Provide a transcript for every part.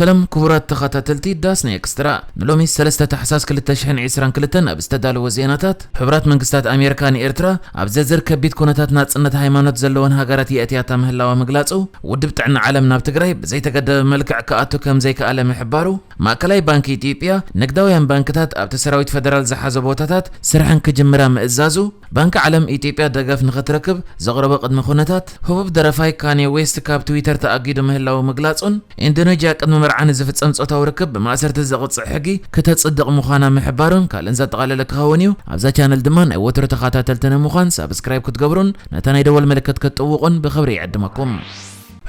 ሰላም ክቡራት ተኸታተልቲ ዳስና ኤክስትራ፣ ንሎሚ ሰለስተ ታሕሳስ ክልተ ሽሕን ዕስራን ክልተን ኣብ ዝተዳለወ ዜናታት፣ ሕቡራት መንግስታት ኣሜሪካ ንኤርትራ ኣብ ዝርዝር ከቢድ ኩነታት ናጽነት ሃይማኖት ዘለወን ሃገራት የእትያታ ምህላዋ ምግላጹ፣ ውድብ ጥዕና ዓለም ናብ ትግራይ ብዘይተገደበ መልክዕ ክኣቱ ከም ዘይከኣለ ምሕባሩ፣ ማእከላይ ባንኪ ኢትዮጵያ ንግዳውያን ባንክታት ኣብቲ ሰራዊት ፈደራል ዝሓዞ ቦታታት ስርሐን ክጅምራ ምእዛዙ፣ ባንኪ ዓለም ኢትዮጵያ ደገፍ ንኽትረክብ ዘቕረቦ ቅድመ ኩነታት፣ ህቡብ ደረፋይ ካንየ ዌስት ካብ ትዊተር ተኣጊዱ ምህላዉ ምግላጹን፣ ኢንዶኔዥያ ቅድሚ መርዓ ንዝፍጸም ጾታዊ ርክብ ብማእሰርቲ ዘቕጽዕ ሕጊ ክተጽድቕ ምዃና ምሕባሩን ካልእን ዘጠቓለለ ክኸውን እዩ። ኣብዛ ቻነል ድማ ናይ ወትሩ ተኸታተልቲ ንምዃን ሳብስክራይብ ክትገብሩን ነታ ናይ ደወል ምልክት ክትጥውቑን ብኽብሪ ይዕድመኩም።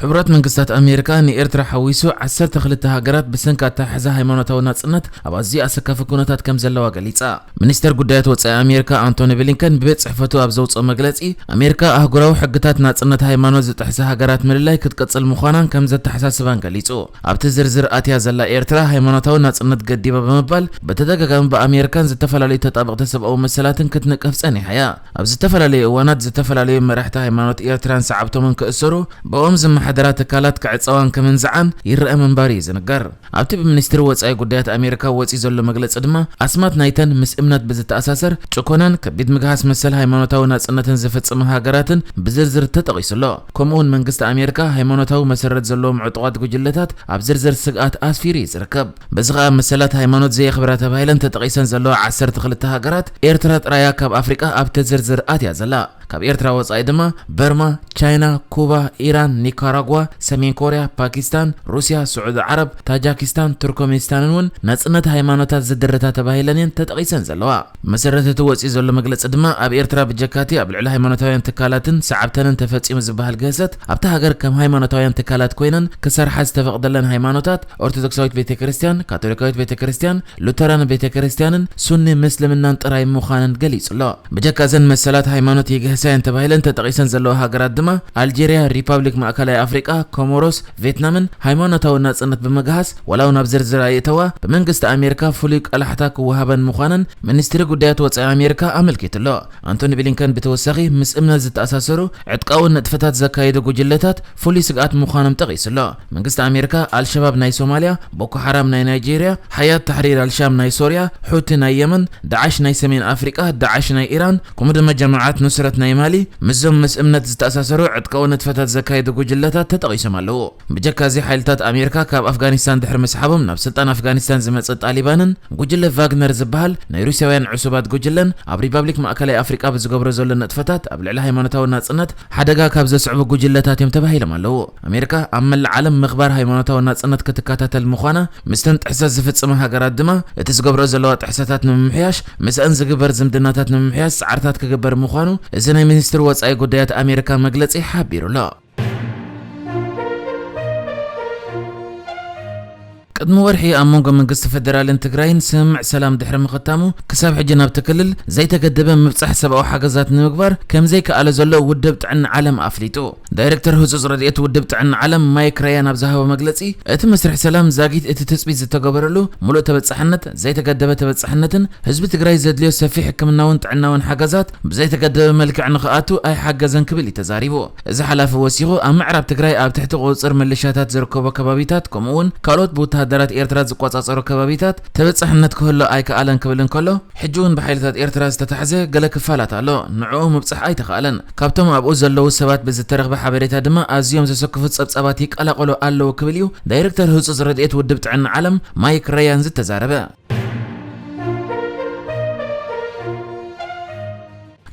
ሕቡራት መንግስታት ኣሜሪካ ንኤርትራ ሓዊሱ ዓሰርተ ክልተ ሃገራት ብሰንኪ ኣተሓሕዛ ሃይማኖታዊ ናጽነት ኣብ ኣዝዩ ኣሰካፊ ኩነታት ከም ዘለዋ ገሊጻ። ሚኒስተር ጉዳያት ወጻኢ ኣሜሪካ ኣንቶኒ ብሊንከን ብቤት ጽሕፈቱ ኣብ ዘውጽኦ መግለጺ፣ ኣሜሪካ ኣህጉራዊ ሕግታት ናጽነት ሃይማኖት ዝጥሕሳ ሃገራት ምልላይ ክትቅጽል ምዃናን ከም ዘተሓሳስባን ገሊጹ። ኣብቲ ዝርዝር ኣትያ ዘላ ኤርትራ ሃይማኖታዊ ናጽነት ገዲባ ብምባል ብተደጋጋሚ ብኣሜሪካን ዝተፈላለዩ ተጣበቕቲ ሰብኣዊ መሰላትን ክትንቀፍ ጸኒሓ እያ። ኣብ ዝተፈላለዩ እዋናት ዝተፈላለዩ መራሕቲ ሃይማኖት ኤርትራን ሰዓብቶምን ክእሰሩ፣ ብኦም ዝመሓደራ ትካላት ክዕጸዋን ክምንዝዓን ይረአ ምንባሩ እዩ ዝንገር። ኣብቲ ብሚኒስትሪ ወጻኢ ጉዳያት ኣሜሪካ ወጺኡ ዘሎ መግለጺ ድማ፣ ኣስማት ናይተን ምስ እምነት ብዝተኣሳሰር ጭኮናን ከቢድ ምግሃስ መሰል ሃይማኖታዊ ናጽነትን ዝፍጽማ ሃገራትን ብዝርዝር ተጠቒሱ ኣሎ። ከምኡውን መንግስቲ ኣሜሪካ ሃይማኖታዊ መሰረት ዘለዎም ዕጡቓት ጉጅለታት ኣብ ዝርዝር ስግኣት ኣስፊሩ እዩ ዝርከብ። በዚ ኸኣ መሰላት ሃይማኖት ዘየኽብራ ተባሂለን ተጠቒሰን ዘለዋ ዓሰርተ ክልተ ሃገራት፣ ኤርትራ ጥራያ ካብ ኣፍሪቃ ኣብቲ ዝርዝር ኣትያ ዘላ። ካብ ኤርትራ ወጻኢ ድማ በርማ፣ ቻይና፣ ኩባ፣ ኢራን፣ ኒካራጓ፣ ሰሜን ኮርያ፣ ፓኪስታን፣ ሩስያ፣ ስዑዲ ዓረብ፣ ታጃኪስታን፣ ቱርኮሜኒስታንን እውን ናጽነት ሃይማኖታት ዝድርታ ተባሂለን እየን ተጠቒሰን ዘለዋ። መሰረት እቲ ወጺኡ ዘሎ መግለጺ ድማ፣ ኣብ ኤርትራ ብጀካቲ ኣብ ልዕሊ ሃይማኖታውያን ትካላትን ሰዓብተንን ተፈጺሙ ዝበሃል ግህሰት፣ ኣብታ ሃገር ከም ሃይማኖታውያን ትካላት ኮይነን ክሰርሓ ዝተፈቕደለን ሃይማኖታት፣ ኦርቶዶክሳዊት ቤተ ክርስቲያን፣ ካቶሊካዊት ቤተ ክርስቲያን፣ ሉተራን ቤተ ክርስቲያንን ሱኒ ምስልምናን ጥራይ ምዃነን ገሊጹ ኣሎ። ብጀካ እዘን መሰላት ሃይማኖት ይግህሳ እየን ተባሂለን ተጠቒሰን ዘለዋ ሃገራት ድማ ኣልጄርያ፣ ሪፓብሊክ ማእከላይ ኣፍሪቃ፣ ኮሞሮስ፣ ቬትናምን ሃይማኖታዊ ናጽነት ብምግሃስ ዋላ እውን ኣብ ዝርዝር ኣይእተዋ፣ ብመንግስቲ ኣሜሪካ ፍሉይ ቀላሕታ ክወሃበን ምዃነን ሚኒስትሪ ጉዳያት ወጻኢ ኣሜሪካ ኣመልኪቱ ኣሎ። ኣንቶኒ ብሊንከን ብተወሳኺ ምስ እምነት ዝተኣሳሰሩ ዕጥቃዊ ንጥፈታት ዘካየዱ ጉጅለታት ፍሉይ ስግኣት ምዃኖም ጠቒሱ ኣሎ። መንግስቲ ኣሜሪካ ኣልሸባብ ናይ ሶማልያ፣ ቦኮ ሓራም ናይ ናይጄርያ፣ ሓያት ታሕሪር ኣልሻም ናይ ሶርያ፣ ሑቲ ናይ የመን፣ ዳዓሽ ናይ ሰሜን ኣፍሪቃ፣ ዳዓሽ ናይ ኢራን፣ ከምኡ ድማ ጀማዓት ኑስረት ናይ ማሊ፣ ምስዞም ምስ እምነት ዝተኣሳሰሩ ዕጥቃዊ ንጥፈታት ዘካየዱ ጉጅለታት ተጠቒሶም ኣለዉ። ብጀካ እዚ፣ ሓይልታት ኣሜሪካ ካብ ኣፍጋኒስታን ድሕሪ ምስሓቦም፣ ናብ ስልጣን ኣፍጋኒስታን ዝመጸ ጣሊባንን ጉጅለ ቫግነር ዝበሃል ናይ ሩስያውያን ዕሱባት ጉጅለን ኣብ ሪፓብሊክ ማእከላይ ኣፍሪቃ ብዝገብሮ ዘሎ ንጥፈታት ኣብ ልዕሊ ሃይማኖታዊ ናጽነት ሓደጋ ካብ ዘስዕቡ ጉጅለታት እዮም ተባሂሎም ኣለዉ። ኣሜሪካ ኣብ መላእ ዓለም ምኽባር ሃይማኖታዊ ናጽነት ክትከታተል ምዃና፣ ምስተን ጥሕሰት ዝፍጽማ ሃገራት ድማ እቲ ዝገብርኦ ዘለዋ ጥሕሰታት ንምምሕያሽ፣ ምስአን ዝግበር ዝምድናታት ንምምሕያሽ ጻዕርታት ክግበር ምዃኑ እዚ ናይ ሚኒስትሪ ወጻኢ ጉዳያት ኣሜሪካ መግለጺ ሓቢሩ ኣሎ። ቅድሚ ወርሒ ኣብ መንጎ መንግስቲ ፈደራልን ትግራይን ስምምዕ ሰላም ድሕሪ ምኽታሙ፣ ክሳብ ሕጂ ናብቲ ክልል ዘይተገደበ ምብጻሕ ሰብኣዊ ሓገዛት ንምግባር ከም ዘይከኣለ ዘሎ ውድብ ጥዕና ዓለም ኣፍሊጡ። ዳይሬክተር ህጹጽ ረድኤት ውድብ ጥዕና ዓለም ማይክ ራያን ኣብ ዝሃቦ መግለጺ፣ እቲ መስርሕ ሰላም ዛጊት እቲ ትጽቢት ዝተገበረሉ ምሉእ ተበጻሕነት፣ ዘይተገደበ ተበጻሕነትን ህዝቢ ትግራይ ዘድልዮ ሰፊሕ ሕክምናውን ጥዕናውን ሓገዛት ብዘይተገደበ መልክዕ ንኽኣቱ ኣይሓገዘን ክብል እዩ ተዛሪቡ። እዚ ሓላፊ ወሲኹ፣ ኣብ ምዕራብ ትግራይ ኣብ ትሕቲ ቁጽጽር ምልሻታት ዝርከቦ ከባቢታት፣ ከምኡ እውን ካልኦት ብወተሃደራት ኤርትራ ዝቆጻጸሩ ከባቢታት ተበጻሕነት ክህሎ ኣይከኣለን ክብል እንከሎ፣ ሕጂ እውን ብሓይልታት ኤርትራ ዝተታሕዘ ገለ ክፋላት ኣሎ። ንዕኡ ምብጻሕ ኣይተኻእለን። ካብቶም ኣብኡ ዘለዉ ሰባት ብዝተረኽበ ሓበሬታ ድማ ኣዝዮም ዘሰክፉ ጸብጻባት ይቀላቐሉ ኣለዉ ክብል እዩ ዳይሬክተር ህጹጽ ረድኤት ውድብ ጥዕና ዓለም ማይክ ራያን ዝተዛረበ።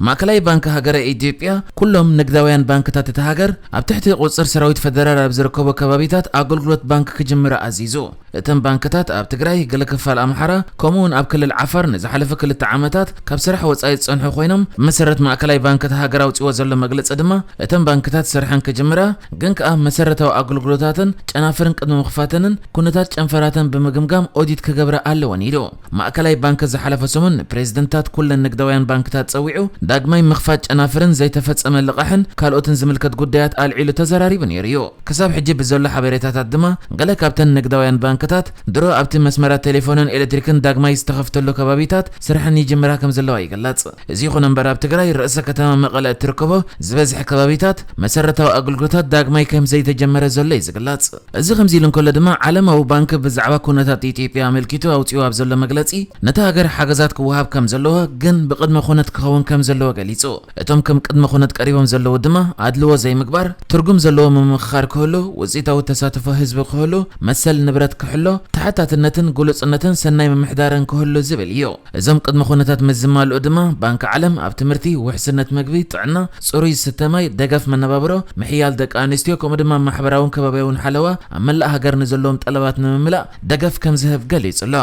ማእከላይ ባንክ ሃገረ ኢትዮጵያ፣ ኩሎም ንግዳውያን ባንክታት እታ ሃገር ኣብ ትሕቲ ቁጽጽር ሰራዊት ፈደራል ኣብ ዝርከቦ ከባቢታት ኣገልግሎት ባንክ ክጅምር ኣዚዙ። እተን ባንክታት ኣብ ትግራይ፣ ገለ ክፋል ኣምሓራ፣ ከምኡ እውን ኣብ ክልል ዓፋር ንዝሓለፈ ክልተ ዓመታት ካብ ስራሕ ወጻኢ ዝጸንሑ ኮይኖም፣ ብመሰረት ማእከላይ ባንክ እታ ሃገር ኣውጺዎ ዘሎ መግለጺ ድማ፣ እተን ባንክታት ስርሐን ክጅምራ፣ ግን ከኣ መሰረታዊ ኣገልግሎታትን ጨናፍርን ቅድሚ ምኽፋተንን ኩነታት ጨንፈራተን ብምግምጋም ኦዲት ክገብራ ኣለወን ኢሉ። ማእከላይ ባንክ ዝሓለፈ ሰሙን ንፕሬዝደንታት ኩለን ንግዳውያን ባንክታት ጸዊዑ ዳግማይ ምኽፋት ጨናፍርን ዘይተፈጸመ ልቓሕን ካልኦትን ዝምልከት ጉዳያት ኣልዒሉ ተዘራሪቡ ነይሩ እዩ። ክሳብ ሕጂ ብዘሎ ሓበሬታታት ድማ፣ ገለ ካብተን ንግዳውያን ባንክታት ድሮ ኣብቲ መስመራት ቴሌፎንን ኤሌክትሪክን ዳግማይ ዝተኸፍተሉ ከባቢታት ስርሐን ይጅምራ ከም ዘለዋ ይግለጽ። እዚ ይኹን እምበር፣ ኣብ ትግራይ ርእሰ ከተማ መቐለ እትርከቦ ዝበዝሐ ከባቢታት መሰረታዊ ኣገልግሎታት ዳግማይ ከም ዘይተጀመረ ዘሎ እዩ ዝግለጽ። እዚ ከምዚ ኢሉ እንከሎ ድማ፣ ዓለማዊ ባንክ ብዛዕባ ኩነታት ኢትዮጵያ ኣመልኪቱ ኣውፂኡ ኣብ ዘሎ መግለፂ፣ ነታ ሃገር ሓገዛት ክወሃብ ከም ዘለዎ፣ ግን ብቅድመ ኩነት ክኸውን ከም ዘለዎ ገሊፁ። እቶም ከም ቅድመ ኩነት ቀሪቦም ዘለዉ ድማ፣ ኣድልዎ ዘይምግባር፣ ትርጉም ዘለዎ ምምኽኻር ክህሉ፣ ውፅኢታዊ ተሳትፎ ህዝቢ ክህሉ፣ መሰል ንብረት ክሕሎ፣ ተሓታትነትን ግሉፅነትን ሰናይ ምምሕዳርን ክህሉ ዝብል እዩ። እዞም ቅድመ ኩነታት ምስ ዝማልኡ ድማ፣ ባንክ ዓለም ኣብ ትምህርቲ፣ ውሕስነት መግቢ፣ ጥዕና፣ ጽሩይ ዝስተ ማይ፣ ደገፍ መነባብሮ፣ ምሕያል ደቂ ኣንስትዮ፣ ከምኡ ድማ ማሕበራውን ከባቢያውን ሓለዋ ኣብ መላእ ሃገር ንዘለዎም ጠለባት ንምምላእ ደገፍ ከም ዝህብ ገሊጹ ኣሎ።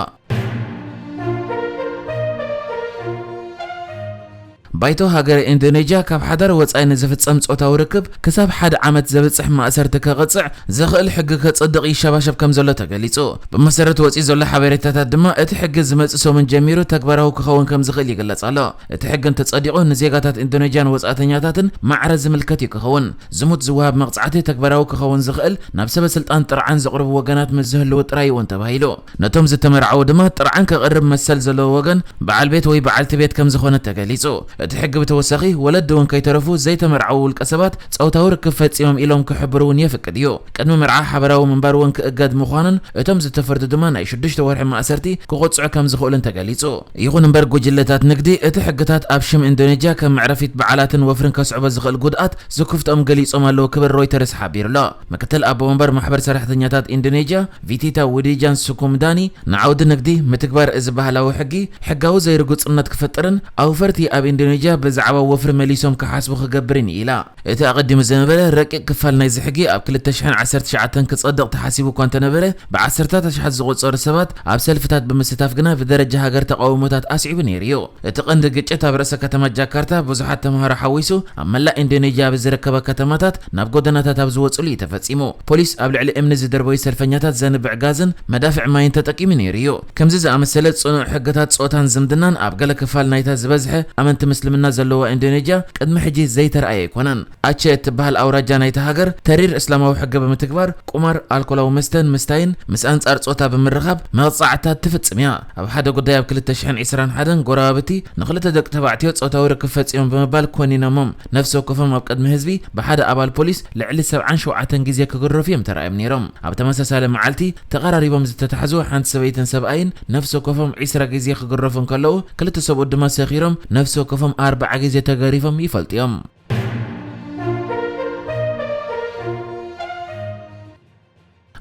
ባይቶ ሃገረ ኢንዶኔዥያ ካብ ሓዳር ወጻኢ ንዝፍጸም ጾታዊ ርክብ ክሳብ ሓደ ዓመት ዘብጽሕ ማእሰርቲ ከቕጽዕ ዝኽእል ሕጊ ከጽድቕ ይሸባሸብ ከም ዘሎ ተገሊጹ። ብመሰረት ወጺኡ ዘሎ ሓበሬታታት ድማ፣ እቲ ሕጊ ዝመጽእ ሰሙን ጀሚሩ ተግባራዊ ክኸውን ከም ዝኽእል ይግለጽ ኣሎ። እቲ ሕጊ እንተጸዲቑ፣ ንዜጋታት ኢንዶኔዥያን ወጻእተኛታትን ማዕረ ዝምልከት እዩ ክኸውን። ዝሙት ዝወሃብ መቕጻዕቲ ተግባራዊ ክኸውን ዝኽእል፣ ናብ ሰበ ስልጣን ጥርዓን ዘቕርቡ ወገናት ምስ ዝህልዉ ጥራይ እውን ተባሂሉ። ነቶም ዝተመርዓዉ ድማ ጥርዓን ከቕርብ መሰል ዘለዎ ወገን በዓል ቤት ወይ በዓልቲ ቤት ከም ዝኾነ ተገሊጹ። እቲ ሕጊ ብተወሳኺ፣ ወለዲ እውን ከይተረፉ ዘይተመርዓዉ ውልቀ ሰባት ጾታዊ ርክብ ፈጺሞም ኢሎም ክሕብሩ እውን የፍቅድ እዩ። ቅድሚ መርዓ ሓበራዊ ምንባር እውን ክእገድ ምዃኑን፣ እቶም ዝተፈርዱ ድማ ናይ ሽዱሽተ ወርሒ ማእሰርቲ ክቕጽዑ ከም ዝኽእሉን ተገሊጹ። ይኹን እምበር፣ ጉጅለታት ንግዲ እቲ ሕግታት ኣብ ሽም ኢንዶኔዥያ ከም መዕረፊት በዓላትን ወፍርን ከስዕቦ ዝኽእል ጉድኣት ዝክፍትኦም ገሊጾም ኣለዉ ክብል ሮይተርስ ሓቢሩ ኣሎ። ምክትል ኣቦ ወንበር ማሕበር ሰራሕተኛታት ኢንዶኔዥያ ቪቲታ ዊዲጃን ሱኩምዳኒ፣ ንዓውዲ ንግዲ ምትግባር እዚ ባህላዊ ሕጊ ሕጋዊ ዘይርጉጽነት ክፈጥርን ኣውፈርቲ ኣብ ኢንዶኔዥያ ብዛዕባ ወፍሪ መሊሶም ክሓስቡ ክገብርን እዩ ኢላ። እቲ ኣቐዲሙ ዝነበረ ረቂቕ ክፋል ናይዚ ሕጊ ኣብ ክልተ ሽሕን ዓሰርተ ትሽዓተን ክጸድቕ ተሓሲቡ እኳ እንተነበረ፣ ብዓሰርታት ኣሽሓት ዝቑጸሩ ሰባት ኣብ ሰልፍታት ብምስታፍ ግና ብደረጃ ሃገር ተቓውሞታት ኣስዒቡ ነይሩ እዩ። እቲ ቀንዲ ግጭት ኣብ ርእሰ ከተማ ጃካርታ ብዙሓት ተምሃሮ ሓዊሱ ኣብ መላእ ኢንዶኔዥያ ኣብ ዝርከባ ከተማታት ናብ ጎደናታት ኣብ ዝወጽሉ እዩ ተፈጺሙ። ፖሊስ ኣብ ልዕሊ እምኒ ዝደርበዩ ሰልፈኛታት ዘንብዕ ጋዝን መዳፍዕ ማይን ተጠቂሙ ነይሩ እዩ። ከምዚ ዝኣመሰለ ጽኑዕ ሕግታት ጾታን ዝምድናን ኣብ ገለ ክፋል ናይታ ዝበዝሐ ኣመንቲ ምስልምና ዘለዋ ኢንዶኔዥያ ቅድሚ ሕጂ ዘይተረኣየ ኣይኮነን። ኣቸ እትበሃል ኣውራጃ ናይታ ሃገር ተሪር እስላማዊ ሕጊ ብምትግባር ቁማር፣ ኣልኮላዊ መስተን ምስታይን ምስ ኣንጻር ጾታ ብምርኻብ መቕጻዕትታት ትፍጽም እያ። ኣብ ሓደ ጉዳይ ኣብ ክልተ ሽሕን ዕስራን ሓደን ጎረባብቲ ንኽልተ ደቂ ተባዕትዮ ጾታዊ ርክብ ፈጺሞም ብምባል ኮኒኖሞም ነፍሲ ወከፎም ኣብ ቅድሚ ህዝቢ ብሓደ ኣባል ፖሊስ ልዕሊ ሰብዓን ሸውዓተን ግዜ ክግረፉ እዮም ተራእዮም ነይሮም። ኣብ ተመሳሳሊ መዓልቲ ተቐራሪቦም ዝተታሕዙ ሓንቲ ሰበይትን ሰብኣይን ነፍሲ ወከፎም ዕስራ ግዜ ክግረፉ እንከለዉ፣ ክልተ ሰብኡት ድማ ሰኺሮም ነፍሲ ወከፎም ኣርብዓ ግዜ ተገሪፎም ይፈልጡ እዮም።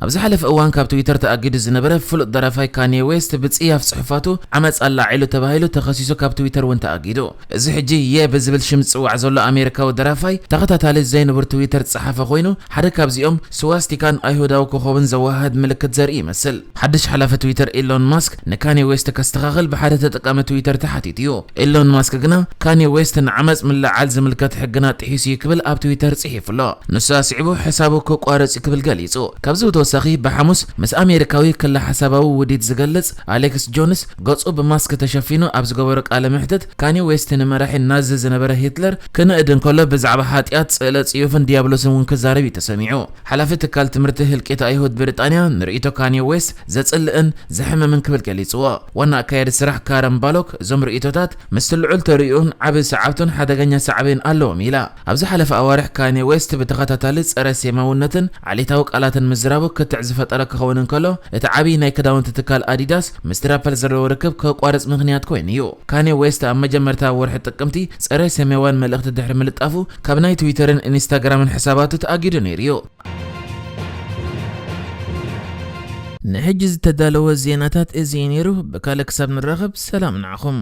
ኣብ ዝሓለፈ እዋን ካብ ትዊተር ተኣጊዱ ዝነበረ ፍሉጥ ደራፋይ ካንየ ዌስት ብጽያፍ ጽሑፋቱ ዓመጽ ኣላዒሉ ተባሂሉ ተኸሲሱ ካብ ትዊተር እውን ተኣጊዱ። እዚ ሕጂ የ ብዝብል ሽም ዝጽዋዕ ዘሎ ኣሜሪካዊ ደራፋይ ተኸታታሊ ዘይንቡር ትዊተር ዝጸሓፈ ኮይኑ፣ ሓደ ካብዚኦም ስዋስቲካን ኣይሁዳዊ ኮኸብን ዘወሃህድ ምልክት ዘርኢ ይመስል። ሓድሽ ሓላፊ ትዊተር ኢሎን ማስክ ንካንየ ዌስት ከስተኻኽል ብሓደ ተጠቃሚ ትዊተር ተሓቲቱ እዩ። ኢሎን ማስክ ግና ካንየ ዌስት ንዓመጽ ምልዓል ዝምልከት ሕግና ጥሒሱ እዩ ክብል ኣብ ትዊተር ጽሒፉ ኣሎ። ንሱ ኣስዒቡ ሕሳቡ ከቋርጽ እዩ ክብል ገሊጹ። ካብዚ ብተወሳኺ ብሓሙስ ምስ ኣሜሪካዊ ክለ ሓሳባዊ ውዲት ዝገልጽ ኣሌክስ ጆንስ ገጹ ብማስክ ተሸፊኑ ኣብ ዝገበሮ ቃለ መሕትት፣ ካንየ ዌስት ንመራሒ ናዚ ዝነበረ ሂትለር ክንእድ እንከሎ ብዛዕባ ሓጢኣት፣ ስእለ ጽዩፍን ዲያብሎስን እውን ክዛረብ እዩ ተሰሚዑ። ሓላፊ ትካል ትምህርቲ ህልቂት ኣይሁድ ብሪጣንያ ንርእይቶ ካንየ ዌስት ዘጽልእን ዘሕምምን ክብል ገሊጽዎ። ዋና ኣካያዲ ስራሕ ካረን ባሎክ እዞም ርእይቶታት ምስቲ ልዑል ተርእዮኡን ዓቢ ሰዓብቱን ሓደገኛ ሳዕቤን ኣለዎም ኢላ። ኣብ ዝሓለፈ ኣዋርሕ ካንየ ዌስት ብተኸታታሊ ጸረ ሴማውነትን ዓሌታዊ ቃላትን ምዝራቡ ክትዕ ዝፈጠረ ክኸውን እንከሎ፣ እቲ ዓቢ ናይ ክዳውንቲ ትካል ኣዲዳስ ምስቲ ራፐር ዘለዎ ርክብ ከቋርጽ ምኽንያት ኮይኑ እዩ። ካንየ ዌስት ኣብ መጀመርታ ወርሒ ጥቅምቲ ጸረ ሴማውያን መልእኽቲ ድሕሪ ምልጣፉ ካብ ናይ ትዊተርን ኢንስታግራምን ሕሳባቱ ተኣጊዱ ነይሩ እዩ። ንሕጂ ዝተዳለወ ዜናታት እዚ እዩ ነይሩ። ብካልእ ክሳብ ንራኸብ ሰላም ንዓኹም።